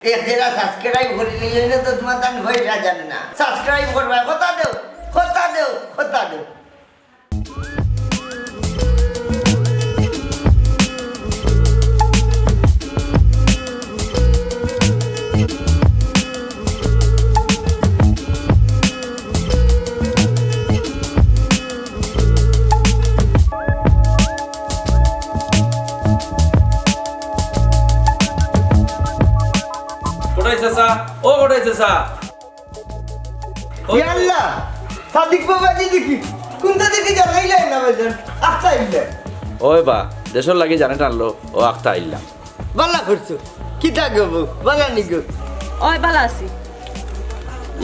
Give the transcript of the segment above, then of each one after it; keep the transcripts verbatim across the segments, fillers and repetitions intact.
এক জেলা সাবস্ক্রাইব করি নিয়ে এনে তো তোমার তান পয়সা জানে না। সাবস্ক্রাইব করবা, কথা দেও, কথা দেও, কথা দেও। কটাই চাচা, ও কটাই চাচা। ও ইয়াল্লা, সাদিক বাবাজি দেখি, কোনটা দেখি জানাইলাই না বেজন, আখতা ইল্লা। ওই বা, দেশর লাগি জানে টানলো, ও আখতা আইলাম। বালা করছো, কিতা গো বউ, বালা নি গো? ওই বালা আছি।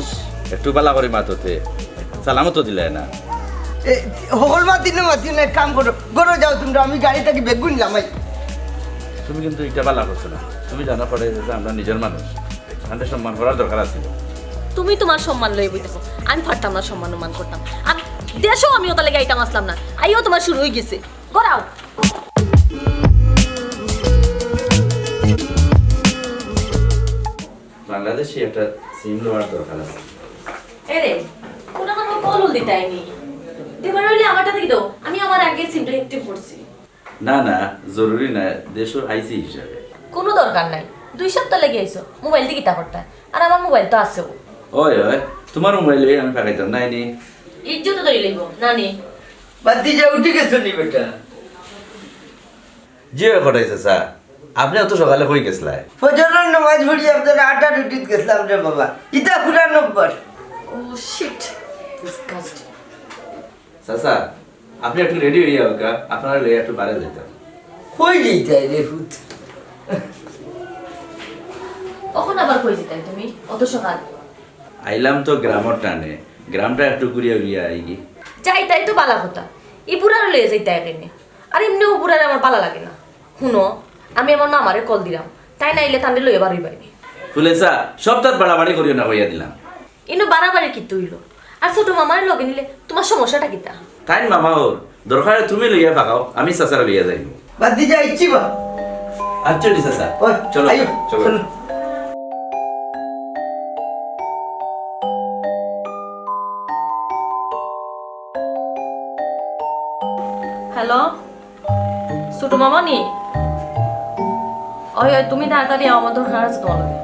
ইস, একটু বালা করি মাততে, সালামও তো দিলায় না। এ, হকল মাতি না মাতি না, এক কাম করো, ঘরো যাও তোমরা, আমি গাড়ি থাকি বেগুন লামাই। তুমি কিন্তু ইটা বালা করছো না, তুমি জানো পড়ে যে আমরা নিজর মানুষ, তানরে সম্মান করার দরকার আছে। তুমি তোমার সম্মান লইয়া বই থাকো, আমি পারতাম না সম্মান উম্মান করতাম। আমি দেশও আমি ওটা লেগে আইতাম আসলাম না, আইও তোমার শুরু হয়ে গেছে। ঘরো যাও। বাংলাদেশি একটা সিম লওয়ার দরকার আছে। এরে, কোনো কোনো কল উল দিতায়নি। দিবার হইলে আমারটা থাকি দাও, আমি আমার আগের সিমটা অ্যাক্টিভ করছি। না, না, জরুরি না, দেশো আইছি হিসাবে। কোনো দরকার নাই, দুই সপ্তাহ লেগে আইছো, মোবাইল দি কিতা করতায়? আর আমার মোবাইল তো আছেও। ওই, ওই, তোমার মোবাইল লইয়া আমি ফাঁকাইতাম, নাই নি? ইজ্জত তো লইব, না নি? বাদ দি যা, উঠি গেছো নি বেটা? জি অয় কটাই চাচা, আপনে অত সকালে কই গেছলায়? ফজরর নামাজ পড়ি আপনার আটা রুটিত গেছলাম রে বাবা, ইটা পুরান অভ্যাস। ও শিট, ডিসগাস্টিং। চাচা, আপনে একটু রেডি অইয়া আউক্কা, আপনারে লইয়া একটু বারে যাইতাম। কই যাইতায় রে পুত? অখন আবার কই যাইতায় তুমি অত সকাল? আইলাম তো গ্রামর টানে, গ্রামটা একটু ঘুরিয়া ঘুরিয়া আইগি। যাইতায় তো বালা কথা, ই বুড়ারে লইয়া যাইতায় কেনে? আর এমনেও বুড়ারে আমার বালা লাগে না। হুনো, আমি আমার মামারে কল দিলাম, তাইন আইলে তানরে লইয়া বারইবায়নি। ফুলেসা, সব তাত বাড়াবাড়ি করিও না কইয়া দিলাম। ইনো বাড়াবাড়ি কিতা অইলো? আর ছোট মামারে লগে নিলে তোমার সমস্যাটা কিতা? তাইন মামা অর, দরকারে তুমি লইয়া ফাঁকাও, আমি চাচারে লইয়া যাইমু। বাদ দি যা, ইচ্ছি বা। আচ্ছা রে চাচা, ওই, চলো, আইও, চলো। চলো। হ্যালো, ছোট মামা নি? ওই, ওই, তুমি তাড়াতাড়ি আও, আমার দরকার আছে তোমার লগে।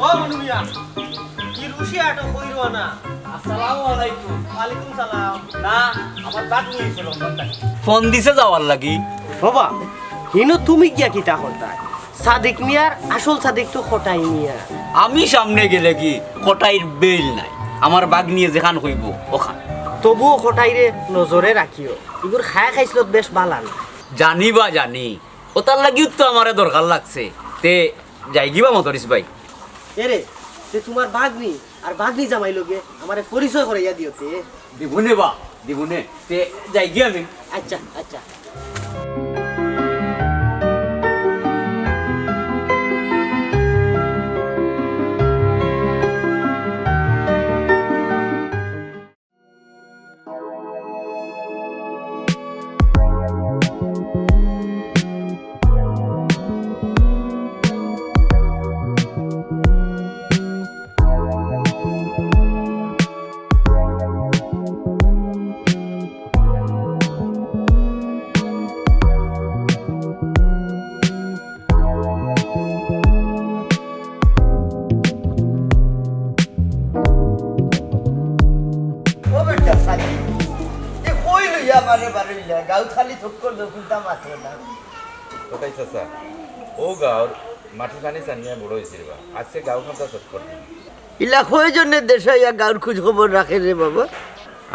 ও মনু মিয়া, কি রুশি আটো কইরো না? আসসালামু আলাইকুম। ওয়ালাইকুম সালাম। না, আমার ভাগ্নি আইছে লন্ডন থাকি। ফোন দিছে যাওয়ার লাগি। বাবা, হিনো তুমি গিয়া কিতা করতায়? সাদিক মিয়ার আসল সাদিক তো কটাই মিয়া। আমি সামনে গেলে কি কটাইর বেইল নাই, আমার ভাগ্নিয়ে যেখান কইবো ওখান। তবুও কটাইরে নজরে রাখিও, ইগুর খায় খাইছলত বেশ বালা না। জানি বা জানি, ওটার লাগিউ তো আমারে দরকার লাগছে। তে যাইগি বা মতরিস ভাই? এরে, তে তোমার ভাগ্নি আর ভাগ্নি জামাই লগে আমারে পরিচয় করাইয়া দিও তে। দিবুনে বা, দিবুনে। তে যাইগি আমি। আচ্ছা, আচ্ছা। ও বেটা, সাকি, এ কই লইয়া আমারে বারইলা? গাউত খালি থক্কর দো, কুন্তা মাতো না। কটাই চাচা, ও গাউর মাটি পানি চানিয়া বড় অইছি রে বা। আজকে গাউ খান্তা চট করবি। ইলা কয়জনে দেশে আইয়া গাউর খোঁজ খবর রাখে রে বাবা?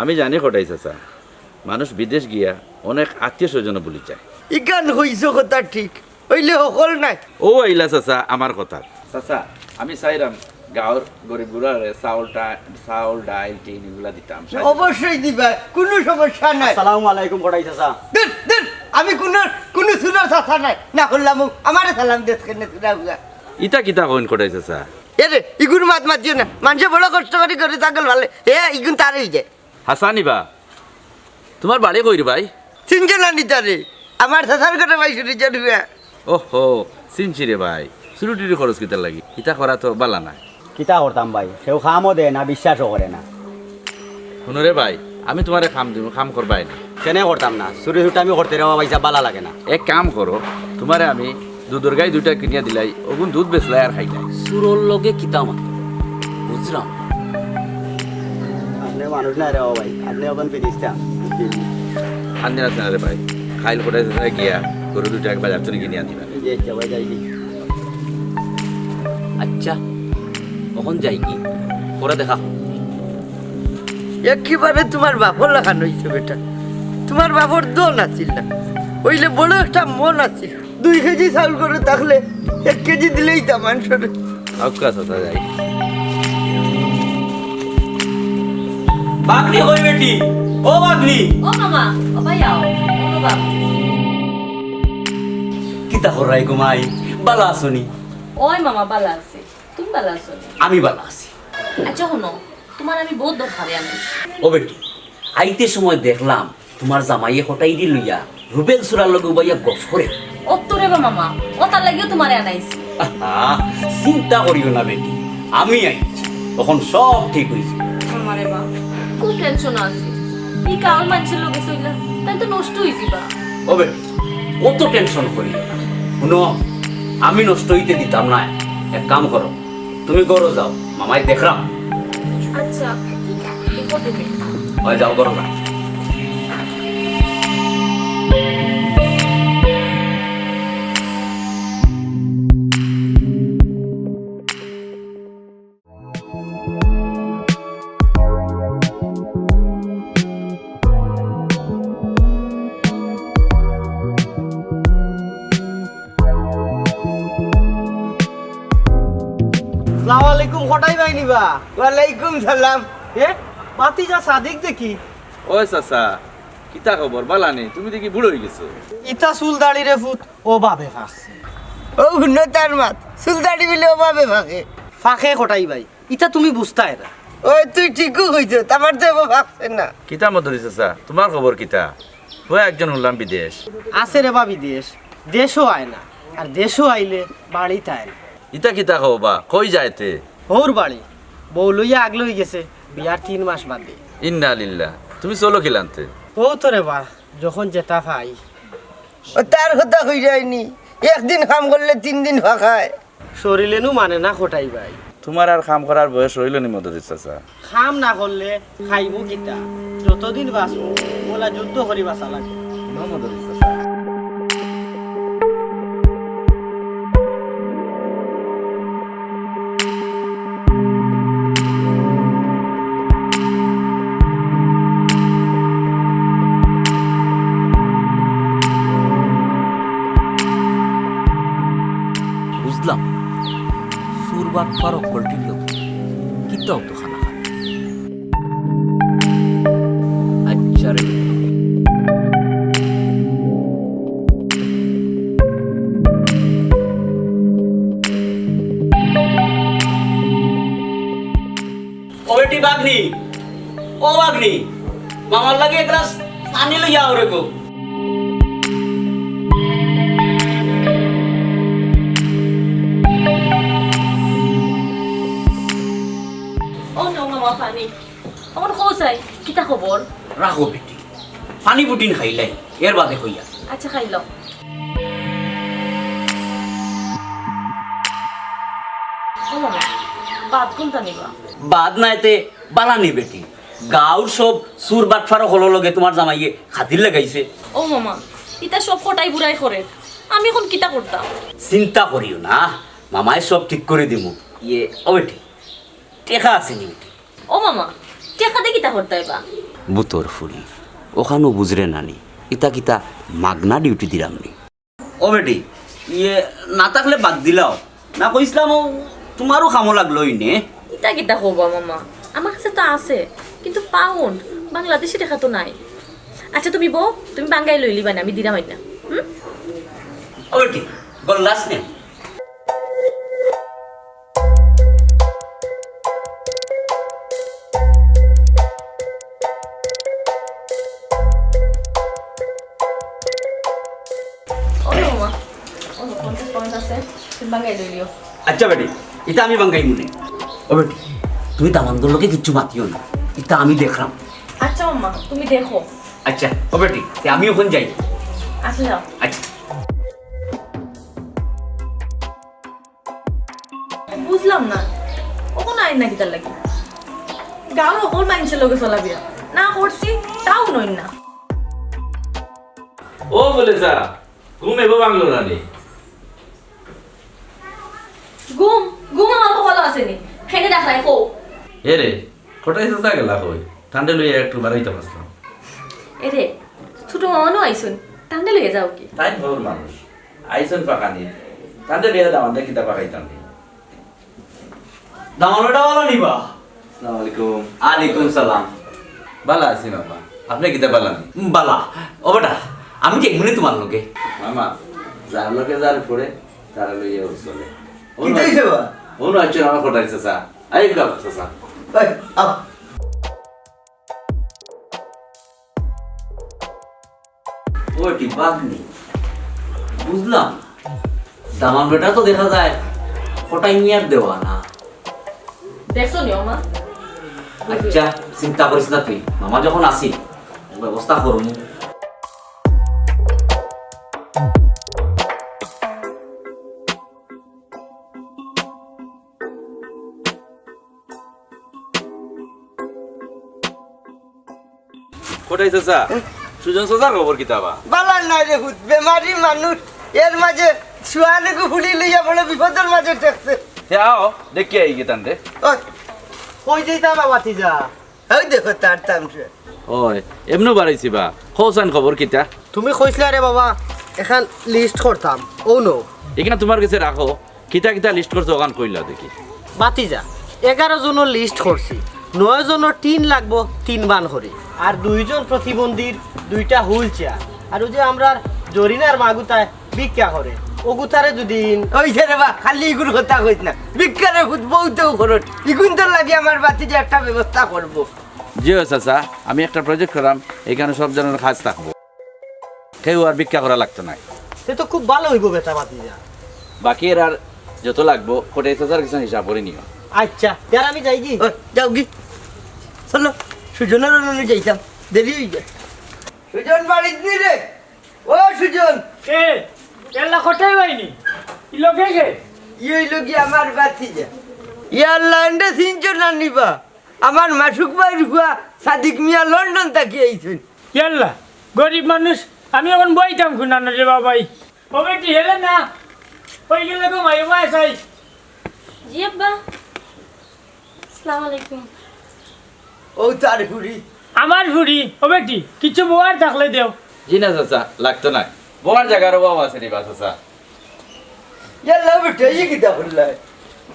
আমি জানি কটাই চাচা, মানুষ বিদেশ গিয়া অনেক আত্মীয় স্বজনও ভুলি যায়। ইখান কইছো কথা ঠিক, অইলে হকল নায়। অউ আইলা চাচা আমার কথা। চাচা, আমি চাইরাম গাঁওর গরিব গুড়ারে চাউল, টা-, চাউল, ডাইল, টিন ইগুলা দিতাম। অবশ্যই দিবা, কুনু সমস্যা নাই। আসসালামু আলাইকুম কটাই চাচা। দূর, দূর, আমি কুনু, কুনু চুরর চাচা নায়, না করলাম, আমারে সালাম দেস কেনে চুরা বুয়া। ইতা কিতা কইন কটাই চাচা? এরে, ইগুর মাত মাতিও না, মানষে বড় কষ্ট করি গরু ছাগল পালে, এ, ইগুন তার অইযায়। হাছা নি বা? তুমার বাড়ি কই রে ভাই? চিনছো না নি তারে? আমার চাচার ঘরে ভাই চুরি চুরি। ওহো, চিনছি রে ভাই। চুরি টুরি করস কিতার লাগি? ইতা করা তো বালা নায়। কিতা করতাম ভাই? কেউ কামও দেয় না, বিশ্বাসও করে না। হুনো রে ভাই, আমি তুমারে কাম দিমু, কাম করবায় নি? কেনে করতাম না? চুরি চুরি আমি করতে রে বাবা, ইতা বালা লাগে না। এক কাম করো, তুমারে আমি দুধর গাই দুইটা কিনিয়া দিলাই, অগুন দুধ বেচলাই আর খাইলাই। চুরর লগে কিতা মাত? বুঝলাম। আপনে মানুষ নায় রে ও ভাই, আপনে অখন ফিরিস্তা। কান্দিস না রে ভাই, কাইল কটাই চাচা গিয়া গরু দুইটা এক বাজার থনে কিনিয়া আনিবা। জি আচ্ছা ভাই, যাই কি? আচ্ছা, অখন যাই কি? পরে দেখা। একেবারে তুমার বাপর লাখান অইছে বেটা। তুমার বাপর ধন আছিল না, অইলে বড় একটা মন আছিল। দুই কেজি চাউল ঘরো থাকলে এক কেজি দিলেই তা মানষরে। আউক্কা চাচা যাই। ভাগ্নি কই বেটি? ও ভাগ্নি। ও মামা, ও ভাই আও। ও বাবা। কিতা কররায় গো মাই? বালা আছো নি? অয় মামা, বালা আছি। তুমি বালা আছো নি? আমি বালা আছি। আচ্ছা হুনো, তুমার আমি বউত দরকারে আনাইছি। ও বেটি, আইতে সময় দেখলাম তুমার জামাইয়ে কটাইদি লইয়া রুবেল চুরার লগে উবাইয়া গফ করে। অত রে বা মামা, অতার লাগিও তুমারে আনাইছি। আহা, চিন্তা করিও না বেটি, আমি আইছি, অখন সব ঠিক অইছে। মামা রে বা, খুব টেনশন আছে। ই কাউর মানষর লগে চইলা, তাইন তো নষ্ট অইযিবা। ও বেটি, অত টেনশন করিও না। হুনো, আমি নষ্ট অইতে দিতাম নায়। এক কাম করো, তুমি ঘরো যাও, মামায় দেখরাম। আচ্ছা, দেখো তুমি। অয় যাও, ঘরো যাও। আসসালামু আলাইকুম, কটাই ভাই নি বা? ওয়ালাইকুম সালাম। এ, ভাতিজা সাদিক দেখি। ওই চাচা, কিতা খবর? বালা নি? তুমি দেখি বুড়া অইগেছো। ইতা চুল দাড়ি রে ফুত, অভাবে ফাকছে। অউ হুনো তার মাত, চুল দাড়ি বুলে অভাবে ফাকে। ফাকে কটাই ভাই, ইতা তুমি বুঝতায় না। ওই তুই ঠিকউ কইছস, আমার তো অভাব ফাকছে না। কিতা মদরি চাচা, তুমার খবর কিতা? পুয়া একজন হুনলাম বিদেশ। আছে রে বা বিদেশ, দেশও আয় না, আর দেশও আইলে বাড়িত আয় না। ইতা কিতা কও বা, কই যায় তে? হউর বাড়ি, বউ লইয়া আগলা অইগেছে, বিয়ার তিন মাস বাদে। ইন্না লিল্লাহ, তুমি চলো কিলান্তে? অউ তো রে বা, যখন যেতা পাই। ও তার কথা কইরায় নি, একদিন কাম করলে তিন দিন ফাকায়। শরীলে নু মানে না কটাই ভাই। তুমার আর কাম করার বয়স রইলো নি মদরি চাচা। কাম না করলে খাইমু কিতা? যতদিন বাঁচমু, অলা যুদ্ধ করি বাঁচা লাগবো। বুঝলাম, চুর বাটপার অকলটির লগে কিতাও তো খানা খায়। আচ্ছা রে। ও বেটি ভাগ্নি, ও ভাগ্নি, মামার লাগি এক গ্লাস পানি লইয়া আও রে গো। ও নো মামা পানি। অখন কও চাই, কিতা খবর? রাখো বেটি, পানি পুটিন খাইলাই, এর বাদে কইয়া। আচ্ছা, খাইলাও। ও মামা, বাদ কুনটা নিবা? বাদ নায় তে বালা নি বেটি। গাঁওর সব চুর বাটপার অকলর লগে তুমার জামাইয়ে খাতির লাগাইছে। ও মামা, ইতা সব কটাই বুড়ায় করে। আমি অখন কিতা করতাম? চিন্তা করিও না, মামায় সব ঠিক করি দিমু। ইয়ে, ও বেটি, টেকা আছে নি বেটি? ও মামা, টেকা দি কিতা করতায় বা? বুতর ফুরি। অখানও বুঝরে না নি, ইতা কিতা মাগনা ডিউটি দিরাম নি? ও বেটি, ইয়ে, না থাকলে বাদ দিলাও। না কইছলাম, ও তুমারও কামো লাগলো ইনে। ইতা কিতা কও বা মামা, আমার কাছে তো আছে, কিন্তু পাউন্ড, বাংলাদেশি টেকা তো নাই। আচ্ছা তুমি বও, তুমি বাঙ্গাই লইলিবায় না, আমি দিরাম আইনা। হুম? ও বেটি, গল্লাস নে। ও মামা, ও পঞ্চাশ পাউন্ড আছে, তুমি বাঙ্গাই লইলিও। আচ্ছা বেটি, ইতা আমি বাঙ্গাইমু নে। ও বেটি, তুমি দামান্দর লগে কিচ্ছু মাতিও না, ইতা আমি দেখরাম। আচ্ছা মামা, তুমি দেখো। আচ্ছা, ও বেটি, তে আমি অখন যাই। আচ্ছা যাও। আচ্ছা। বুঝলাম না, অখন আইন না কিতার লাগি? গাঁওর হকল মাইনষর লগে চলাফিরা না করছি, তাও নইন না। ও বলে যা, ঘুম এগো ভাঙলো না নি? ঘুম, ঘুম আমার কপালো আছে নি। খেতে দেখাই কো। এ রে, কটাই চাচা গেলা কই? তানরে লইয়া একটু বাড়াইতাম আছলাম। এ রে, ছোট মামানও আইছইন, তানরে লইয়া যাও কি? তাইন বউর মানুষ, আইছইন পাকানি, তানরে লইয়া দামান্দে কিতা পাকাইতাম নি? দামান্দটা ভালা নি বা? আসসালামু আলাইকুম। আলাইকুম সালাম। ভালা আছি মামা, আপনে কিতা ভালা নি? উম, ভালা। ও বেটা, আমি যাইমু নে তুমার লগে। মামা, যার লগে যার পড়ে, তারে লইয়া ও চলে। কিতা অইছে বা? অনো আছইন আমার কটাই চাচা। আই বাবা চাচা। এই, আ। ও টিপাকনি, বুঝলাম না। দামান বেটা তো দেখা যায় কটাই মিয়ার দেওয়া না। দেখছো নি, ও মা? আচ্ছা, চিন্তা করিস না তুই, মামা যখন আছি, ব্যবস্থা করমু। কটাই চাচা, সুজন চাচার খবর কিতা বা? বালা নাই রে পুত, বেমারি মানুষ, এর মাঝে সুয়ানেগু ফুলি লইয়া বড় বিপদর মাঝে ঠেকছে। তে আও, দেখি আই গিয়া তানরে। ওই, কই যাইতা বা ভাতিজা? ওই দেখো তার তামশা। ওই, এমনেউ বাড়াইছি বা। কও চাইন খবর কিতা? তুমি কইছলা রে বাবা, এখান লিস্ট করতাম, অউ নু। ইখান তুমার গেছে রাখো, কিতা কিতা লিস্ট করছো অখান কইলাও দেখি। ভাতিজা, এগারো জনর লিস্ট করছি, নয় জনর টিন লাগবো তিন ভান করি, আর দুইজন প্রতিবন্ধীর দুইটা হুইল চেয়ার, আর অউ যে আমরার জরিনার মাগুতায় ভিক্ষা করে, অগুতারে দুদিন। ওই যে রে বা, খালি ইগুর কথা কইস না, ভিক্ষারে পুত বউতেও খরচ, ইগুনতর লাগি আমার ভাতিজা একটা ব্যবস্থা করবো। জি অয় চাচা, আমি একটা প্রজেক্ট করাম, ইখানো সব জনর কাজ থাকবো। কেউ আর ভিক্ষা করা লাগতো নায়। তে তো খুব ভালা অইবো বেটা ভাতিজা। বাকি এরার যত লাগবো, কটাই চাচার গেছে হিসাব করি নিও। আচ্ছা, তে আর আমি যাইগি? ও, যাওগি। চলো, সুজনর অনো যাইতাম, দেরি অই যায়। সুজন বাড়িত নি রে? ও সুজন। কে? এলা কটাই ভাই নি? ই লগে কে? ই অইলো গি আমার ভাতিজা। ইয়াল্লা, এনরে চিনছো না নি বা? আমার মাসুক ভাইর ফুয়া সাদিক মিয়া লন্ডন থাকি আইছইন। ইয়াল্লা, গরিব মানুষ, আমি অখন বইতাম কুনানো রে বাবাই। ও বেটি, হেলে না, কই গেলে গো মাই, ও মাই চাই। জি আব্বা। আসসালামু আলাইকুম। ও তার ফুড়ি। আমার ফুড়ি, ও বেটি, কিছু বওয়ার থাকলে দেও। জি না চাচা, লাগতো নায়। বওয়ার জাগার অভাব আছে নি বা চাচা। ইয়াল্লা বেটা, ই কিতা করলায়?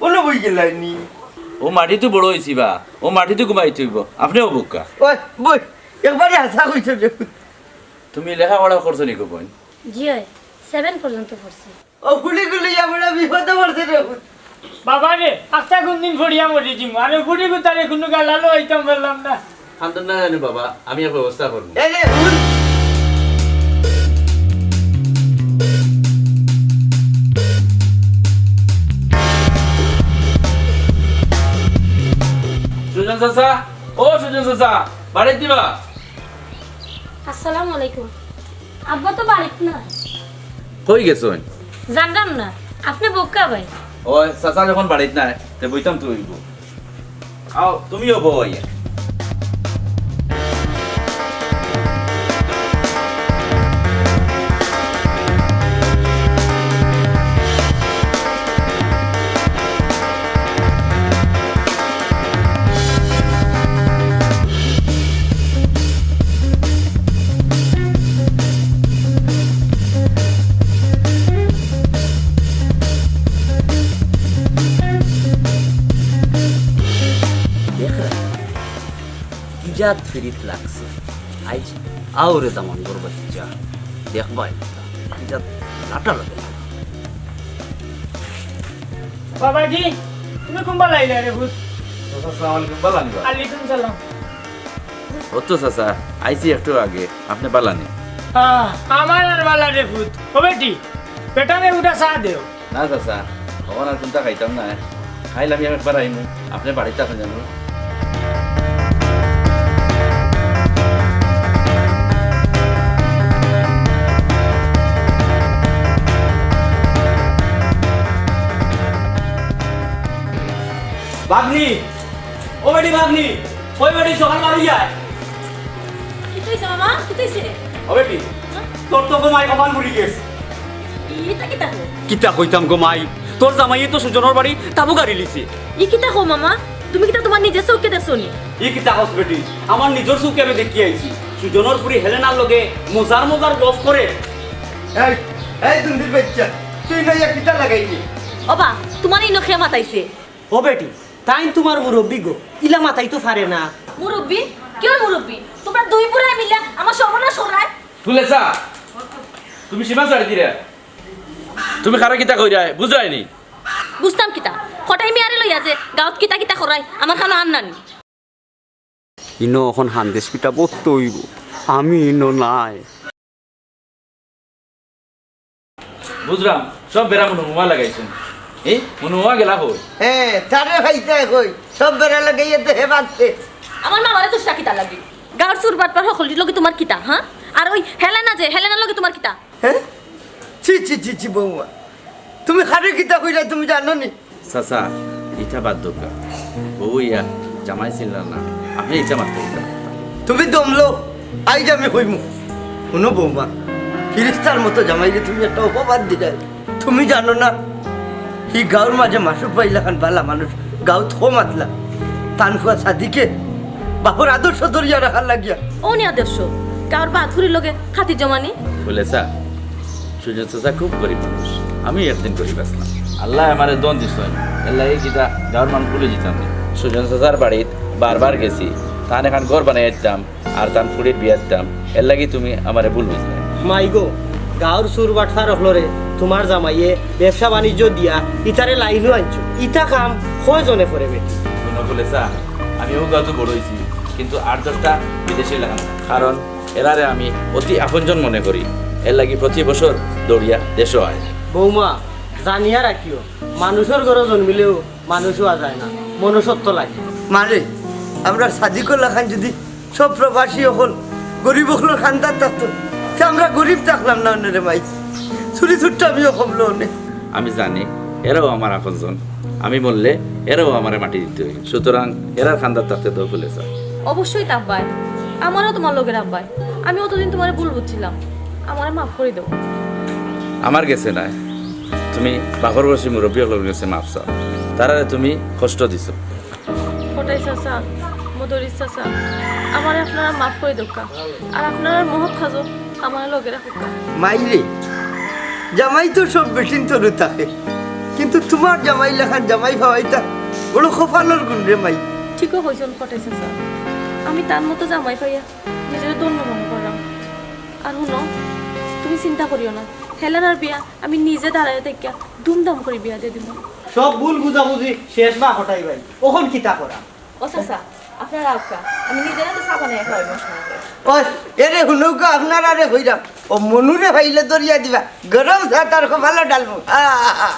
অনো বই গেলায় নি? অউ মাটিত বড় অইছি বা, অউ মাটিত ঘুমাইতে অইবো। আপনেও বউক্কা। ওই, বই, একবারে হাছা কইছো রে। তুমি লেখাপড়া করছো নি গো বইন? জি অয়, সেভেন পর্যন্ত পড়ছি। ও ফুড়িগু লইয়া আমরা বিপদো পড়ছি রে। বাবা রে, আস্তা কুনদিন পড়িয়া মরি যিমু। আর ফুড়িগুতারে কুনু গালালো অইতাম পারলাম না। কান্দো না জানি বাবা, আমি এক ব্যবস্থা করমু। এ রে, হুন। সুজন চাচা, ও সুজন চাচা, বাড়িত নি বা? আসসালামু আলাইকুম। আব্বা তো বাড়িত না। কই গেছইন? জানরাম না। আপনে বউক্কা ভাই। ও, চাচা যখন বাড়িত নাই, তে বইতাম তো অইবো। আও, তুমিও বও আইয়া। হাত ফিরিত লাগছে। আইজ আওরে দামান গর বাচ্চা। দেখবায়, ইটা লাটা লাগে। বাবাজি, তুমি কুনবালা আইলা রে পুত? চাচা, আসসালামু আলাইকুম, বালা নি বা? আলাইকুম সালাম। ও তো চাচা, আইছি একটু আগে, আপনে বালা নি? আহ, আমার আর বালা রে পুত। ও বেটি, বেটারে উঠা চা দেও। না চাচা, অখন আর কুনতা খাইতাম না। খাইলে আমি একবার আইমু, আপনে বাড়িত আছইন জানো। ভাগ্নি, ও বেটি ভাগ্নি, ওই বেটি সকাল বাড়ি যায়। কিতা অইছে মামা? কিতা অইছে? ও বেটি, হ্যাঁ? তোর তো গো মাই কপাল পুড়ি গেছে। ইতা কিতা কও? কিতা কইতাম গো মাই, তোর জামাইয়ে তো সুজনর বাড়ি তাবু গাড়ি লিছে। ই কিতা কও মামা? তুমি কিতা তুমার নিজর চউখে দেখছো নি? ই কিতা কস বেটি? আমার নিজর চউখে আমি দেখি আইছি। সুজনর ফুড়ি হেলেনার লগে মজার মজার গফ করে। এই, এই দুন্দির বাচ্চা, তুই নইয়া কিতা লাগাইলি? ওবা, তুমার ইনো কে মাতাইছে? ও বেটি, তাইন তুমার মুরব্বি গো, ইলা মাতাইতো পারে না। মুরব্বি? কিওর মুরব্বি? তুমরা দুই বুড়ায় মিলা আমার সর্বনাশ করায়। ফুলেছা, তুমি সীমা ছাড়ি দিরায়। তুমি কারে কিতা কইরায়, বুঝরায় নি? বুঝতাম কিতা? কটাই মিয়ারে লইয়া যে গাউত কিতা কিতা করায়, আমার কানো আর নানি। ইনো অখন হান্দেশ পিঠা বত্ত অইবো, আমি ইনো নাই। বুঝরাম, সব বেড়া মনু মামা লাগাইছইন। এ, মনু মামা গেলা কই? হ্যাঁ, তারে ভাইতে কই, সব বেড়া লাগাইয়া দেহে বাঁধছে। আমার মামারে দুষরা কিতা লাগি? গাউর চুর বাটপার হকলটির লগে তুমার কিতা, হ্যাঁ? আর ওই হেলেনা যে, হেলেনার লগে তুমার কিতা? হ্যাঁ? ছি, ছি, ছি, ছি, বৌমা। তুমি কারে কিতা কইরায় তুমি জানো নি? চাচা, ইটা বাদ দেউক্কা। বউ ইয়া জামাই চিনলা না। আপনে ইটা মাততা কিতা? তুমি দম লও, আইজ আমি কইমু। হুনো বৌমা, ফিরিস্তার মতো জামাইরে তুমি একটা অপবাদ দিলায়। তুমি জানো না, ই গাউর মাঝে মাসুক ভাই লাখান বালা মানুষ গাউত কম আছলা। তান ফুয়া সাদিকে বাপর আদর্শ ধরিয়া রাখার লাগিয়া। অউ নি আদর্শ, গাউর বাদ ফুড়ির লগে খাতির জমানি। ফুলেছা, সুজন চাচা খুব গরিব মানুষ, আমি একদিন গরিব আছলাম। আল্লায় আমারে ধন দিছইন, এরলাগি কিতা গাউর মানুষ ভুলি যিতাম নি। সুজন চাচার বাড়িত বারবার গেছি, তান এখান ঘর বানাইয়া দিতাম, আর তান ফুড়ির বিয়া দিতাম, এরলাগি তুমি আমারে ভুল বুঝলায়। মাই গো, গাউর চুর বাটপার অকলরে তুমার জামাইয়ে ব্যবসা বাণিজ্য দিয়া ইতারে লাইনো আনছো। ইতা কাম কয়জনে করে বেটি? হুনো ফুলেছা, আমি অউ গাউত বড় অইছি, কিন্তু আট দশটা বিদেশি লাখান। কারণ এরারে আমি অতি আপনজন মনে করি, এরলাগি প্রতি বছর দৌড়িয়া দেশো আয়। বৌমা, জানিয়া রাখিও, মানুষর ঘরো জন্মিলেও মানুষ অওয়া যায় না, মনুষ্যত্ব লাগে। মারে, আমরার সাদিকর লাখান যুদি সব প্রবাসী অকল গরিব অকলর খান্দাত থাকতো, তে আমরা গরিব থাকলাম না অনে রে মাই। চুরি চুট্টামিও কমলো অনে। আমি জানি, এরাও আমার আপনজন। আমি মরলে এরাও আমারে মাটি দিতো অইবো। সুতরাং এরার খান্দাত থাকতে দেও ফুলেছা। অবশ্যই থাকবায়, আমারেও তুমার লগে রাখবায়। আমি অতদিন তুমারে ভুল বুঝছিলাম, আমারে মাফ করি দেও। আমার গেছে নায়, তুমি বাপর বয়সী মুরব্বি অকলর গেছে মাফ চাও। তারারে তুমি কষ্ট দিছো। কটাই চাচা, মদরিছ চাচা, আমারে আপনারা মাফ করি দেউক্কা। আর আপনারার মহৎ কাজো আমারে লগে রাখউক্কা। মাইরে, জামাই তো সব বেটিন্তরউ থাকে, কিন্তু তুমার জামাই লাখান জামাই পাওয়াইতা বড় কপালর গুণ রে মাই। ঠিকউ কইছইন কটাই চাচা, আমি তান মতো জামাই পাইয়া নিজরে ধন্য মনে কররাম। আর হুনো, তুমি চিন্তা করিও না, হেলেনার বিয়া আমি নিজে দাঁড়াইয়া থাকিয়া ধুমধাম করি বিয়া দিয়া দিমু। সব ভুল বুঝাবুঝি শেষ বা কটাই ভাই, অখন কিতা করা? ও চাচা, আপনারা আউক্কা, আমি নিজেরা তো চা বানাইয়া খাওয়াইমু আপনারারে। ওই, এরে হুনউক্কা, আপনারারে কইরাম, ও মনুরে পাইলে ধরিয়া দিবা, গরম চা তার কপালো ঢালমু। আ, আ, আ।